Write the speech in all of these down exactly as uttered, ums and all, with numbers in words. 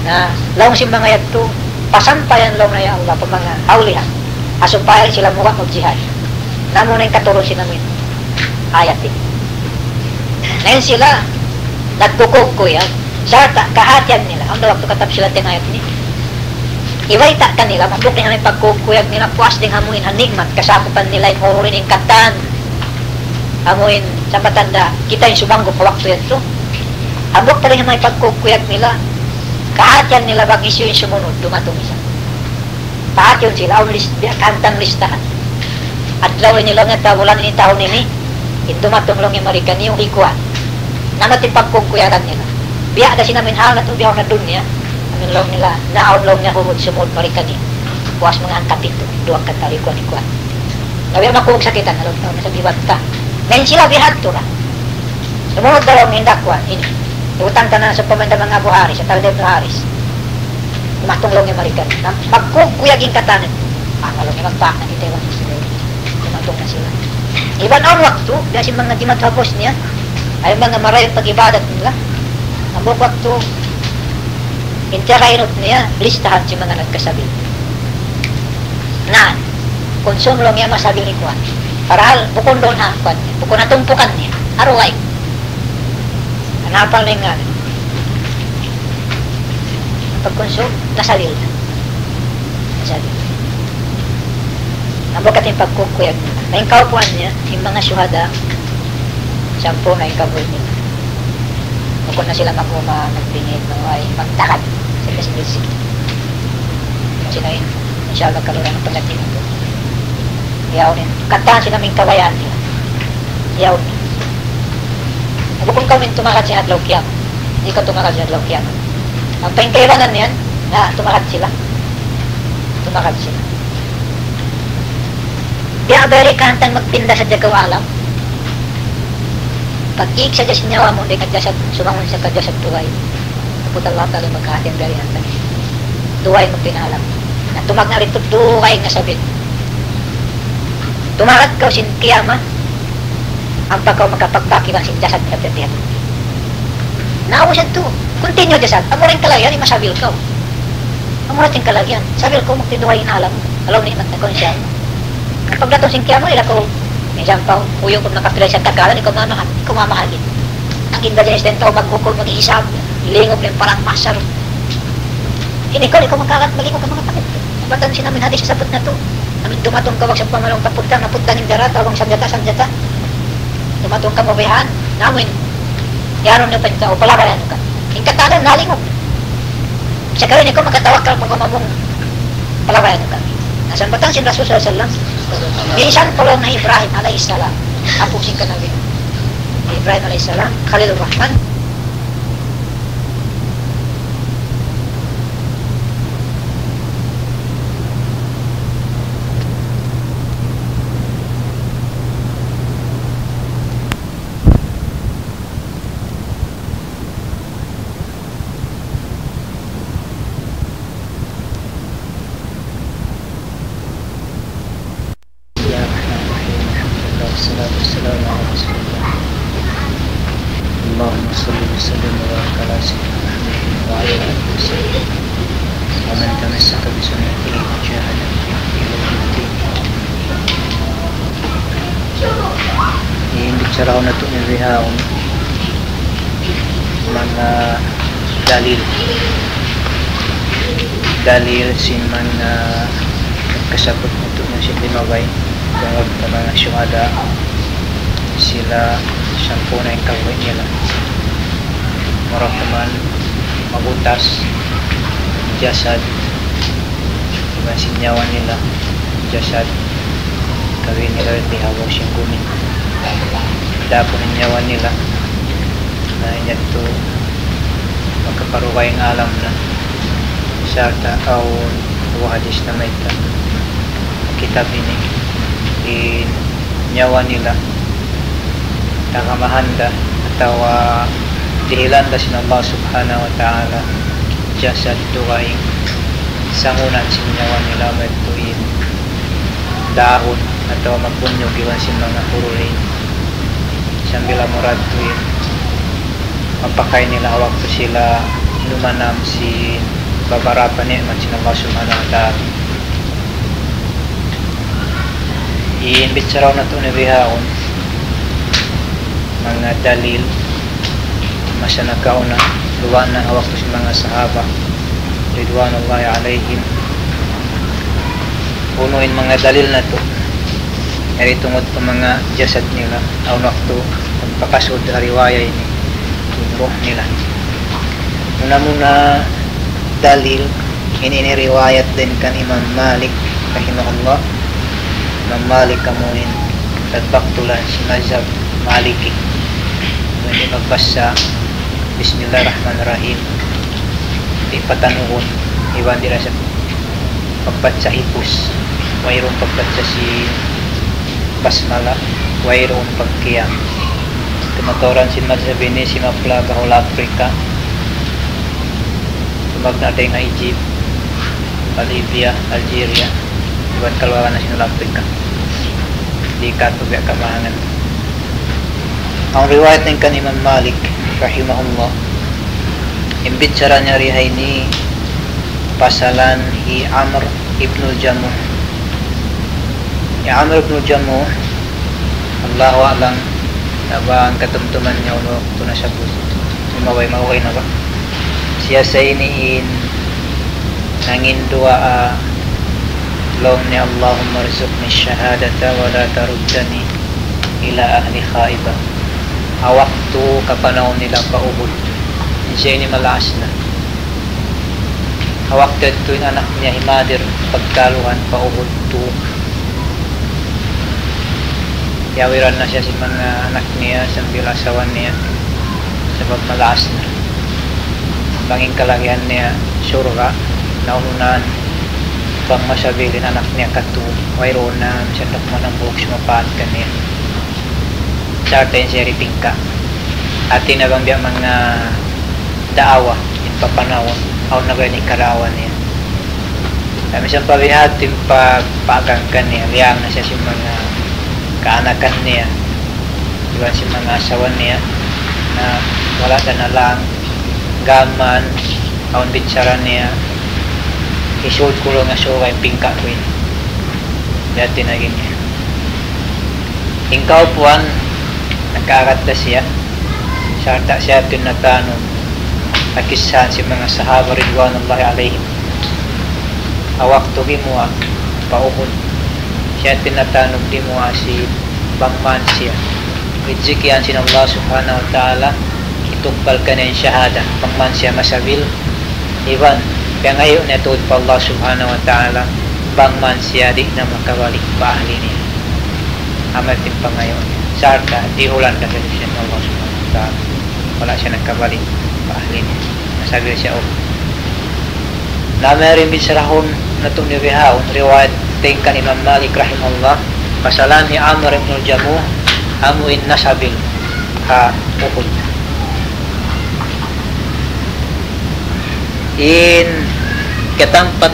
Na, laung sin manga yadtu, pasampayan laung niya ya Allah pa manga awliya. Ha supaya sila muga' magjihad. Na amu na in katurun sin amuin ayat ini. Na in sila, nagkukuyag-kuyag. Sarta', kahatihan nila. Awn da waktu katabsilan ta in ayat ini. Ibayta' kanila, mabuk in amuin pagkukuyag nila, puas dayn ha amuin ha ni'mat, kasakupan nila in hurul 'ain, in katan. Amuin, sambatan da, kita in sumanggup ha waktu yadtu. Hambuuk pa dayn ha manga pagkukuyag nila, kahatihan nila bang hisiyu in sumunud, dumatung isab. Pahātihun sila, awn lis-, biya' kahantang listahan. Adlaw ini laung niya, bulan ini, tahun ini, in dumatung laung niya mari kaniyu, ikuan. Na amu in pagkukuyagan nila. Biya' da sin amuin hal natu' bihaun ha dunya, amuin laung nila, na awn laung niya hurul sumunud mari kaniyu. Puas manga angka pitu, duwa angka tau, ikuan-ikuan. Na biya' makug sakitan, laung niya, sa' bibat ka. Na in sila bihadtu ra. Sumunud da laung niya in dakwah ini. Utang ta na sa pamanda manga Abu Haris, sa Talib Ibn Haris. Dumatung laung niya mari kaniyu. Na, magkukuyag in katan. Ah, laung niya, magpaak na kita iban sila. Dumatung na sila. Iban awn waktu, biya' sin manga dimatung ha Bosnia, awn manga marayaw in pag-ibadat nila. Hambuuk waktu, in tiyagainut niya, listahan sin manga nagkasabil. Na, kunsum laung niya masabil ikuan. Parahal bukun duun ha kuan, bukun ha tumpukan niya. Aruway. Kanapa laung niya? Pagkunsum, nasabil. Nasabil. Hambuuk katan in pagkukuyag. Na in kaupuan niya, in manga shuhada, sampurna' in kabuhi' nila. Bukun na sila mag-uma, magbingit, mag-, ay, magtakad. Sila sin rizki. Sila in, insya Allah, kalu na in pangati nila. Yaun in. Katan sila in kabayaan nila. Yaun in. Bukun kaw in tumakad sin adlaw kiyamat. Di' kaw tumakad sin adlaw kiyamat. Ampa in kaibanan niyan, na tumakad sila. Tumakad sila. Biya' balik ka hantang magpinda sadja kaw alam. Pag-iig sadja sin nyawa mu, di' ka jasad, sumangun sa ka jasad dugaing. Apu Allah Ta'ala magkahati in biyarihan ta. Dugaing magpinda alam. Na tumagna' didtu dugaing nasabil. Tumakad kaw sin kiyamat, ampa kaw makapagbak iban sin jasad kaw piyatihan. Na amu sa yadtu, continue jasad. Amu ra in kalagihan, in masabil kaw. Amu ra in kalagihan. Sabil kaw magpinda dugaing alam. Alam ni'mat na kaw, insya Allah. Pagdatung sin kiyamat, di' na kaw, minsan pa, uyu' kaw nakapila sa tagalan, di' kaw mamahal, di' kaw mamahal. Ang inda dyan, tau maghukul, maghisab, lingog, limparang masar. Ini kaw, di' kaw makakat, malingog ka manga taud. Batan sin amuin hadis sabbut natu'. Amuin dumatung kaw, bang sa pamalaung kaputang, kaputang in dara, tau bang sanjata, sanjata. Dumatung kaw mabihan, na amuin, iyanun niyu pa in tau, palabayan niyu ka. In katan, nalingog. Sakali ini kaw makatawakkal pa kaw mamung palabayan niyu kami. Na sambatan sin Rasul sallallahu alayhi wasallam, minsan pa laung niya hi Ibrahim alayhi salam, apu' sin kanabi Ibrahim alayhi salam, Khalilur Rahman. بسم الله الرحمن الرحيم. الحمد لله والصلاة والسلام على رسول الله. اللهم صل وسلم وبارك على سيدنا محمد وعلى آله وصحبه ومن تمسك بسنته وجاهد في الله إلى يوم الدين. In bichara natu' bihaun, manga dalil. Dalil sin manga nagkasabbut natu' na sin limabay tungud pa manga shuhada, sila sampurna' in kabuhi' nila. Mura pa man mabutas jasad iban sin nyawa nila, jasad, kabuhi' nila di ha babaw sin gumi. Adapun in nyawa nila, na in yadtu makaparugaing alam na. Sarta' awn duwa hadis namayta' ha kitab ini, in nyawa nila tagamahan da atawa dihilan da sin Allah Subhanahu wa Ta'ala jasad dugaing, sangunan sin nyawa nila, mayta' in dahun atawa magbunyug iban sin manga hurul 'ain. Sambil murad tuud in mapakay nila ha waktu sila Dumanam sin babarapa ni'mat sin Allah Subhanahu wa Ta'ala. In bichara natu' ini bihaun, manga dalil masa nakauna, luwa na ha waktu sin manga sahaba ridwanullahi alayhim. Unu in manga dalil natu'? Yari tungud pa manga jasad nila, awn waktu magpakasud ha riwaya ini in ruh nila. Muna-muna dalil, ini, ini riwayat dayn kan Imam Malik rahimahullah. Imam Malik amu in nagbaktulan sin mazhab Maliki. Amu in di' magbasa Bismillahirrahmanirrahim, di' patanuhun, iban di' da isab pagbacha hipus, wayruun pagbacha sin basmala, wayruun pagqiyam. Tumaturan sin mazhab ini simaplag ha hula' Africa, tumagna' dayn ha Egypt, ha Libya, Algeria, iban kaluwaran na sin hula' Africa. Di' katu' biya' kamahangan. Awn riwayat dayn kan Imam Malik rahimahullah, in bichara niya di ha ini pasalan hi Amr ibnul Jamuh. Hi Amr ibnul Jamuh, Allahu a'lam, na bang katumtuman niya unu waktu nasabbut. Maway, maway na ba? Siya sa ini in nangin duwaa, laung niya, اللهم ارزقني الشهادة ولا تردني إلى أهلي خائبا. Ha waktu kapanahun nila pa Uhud, in siya ini malaas na. Ha waktu yadtu in anak niya himadir pagkaluhan pa Uhud tuud. Yawiran na siya sin manga anak niya sambil asawa niya, sabab malaas na. Bang in kalagihan niya surga', naunahan bang masabil in anak niya katu', wayruun na, misan da kuman hambuuk sumapaat kaniya. Sarta' in siya di' pingka'. Hati niya bang biya' manga daawa in papanawun, awn na ba in hikadaawa niya? Na misan pa biya' hati in pa-, pagpaagang kaniya, liyang na siya sin manga kaanakan niya, iban sin manga asawa niya, na wala' da na lang, gām mayan, awn bichara niya, hisud ku laung ha surga' in pingka' ku ini. Biya' hati na gini. In kaupuan, nakaagad da siya, sarta' siya yadtu in natanug ha kissahan sin manga sahaba ridwanullahi alayhim. Ha waktu gimuwa' pa Uhud, siya yadtu in natanug gimuwa' sin bang man siya rijiki' sin Allah Subhanahu wa Ta'ala, hitukbal kaniya in shahada, bang man siya masabil, iban piyangayu' niya tuud pa Allah Subhanahu wa Ta'ala, bang man siya di' na makabalik pa ahli niya. Amu yadtu in pangayu' niya. Sarta' dihulan da siya sin Allah Subhanahu wa Ta'ala. Wala' siya nakabalik pa ahli niya. Masabil siya Uhud. Na mari in bicharahun natu' ini bihaun, riwayat dayn kan Imam Malik rahimahullah, pasalan hi Amr ibn al-Jamuh, amu in nasabil ha Uhud. In katampat,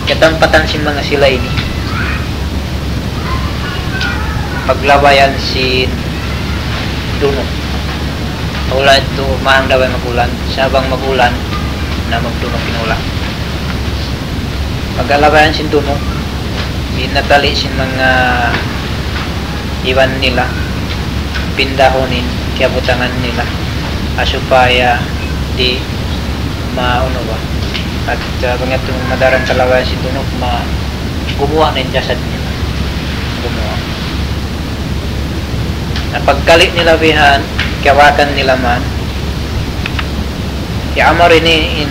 katampatan sin manga sila ini, paglabayan sin dunuk. Hula' yadtu mahang da bay mag-ulan, sa' bang mag-ulan, na magdunuk in hula'. Paglabayan sin dunuk, in natali sin manga iban nila, pindahun in kiyabutangan nila, ha supaya di' ma-, unu ba. At, ah, bang yadtu madaran kalabayan sin dunuk, ma-, gumuwa' na in jasad nila. Gumuwa'. Na pagkali' nila bihan, kiyawakan nila man. Hi Amr ini in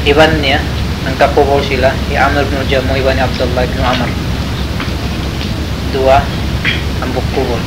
iban niya, nangkakubul sila, hi Amr ibn Jamuh iban hi Abdullah ibn Amr. Duwa, hambuuk kubul.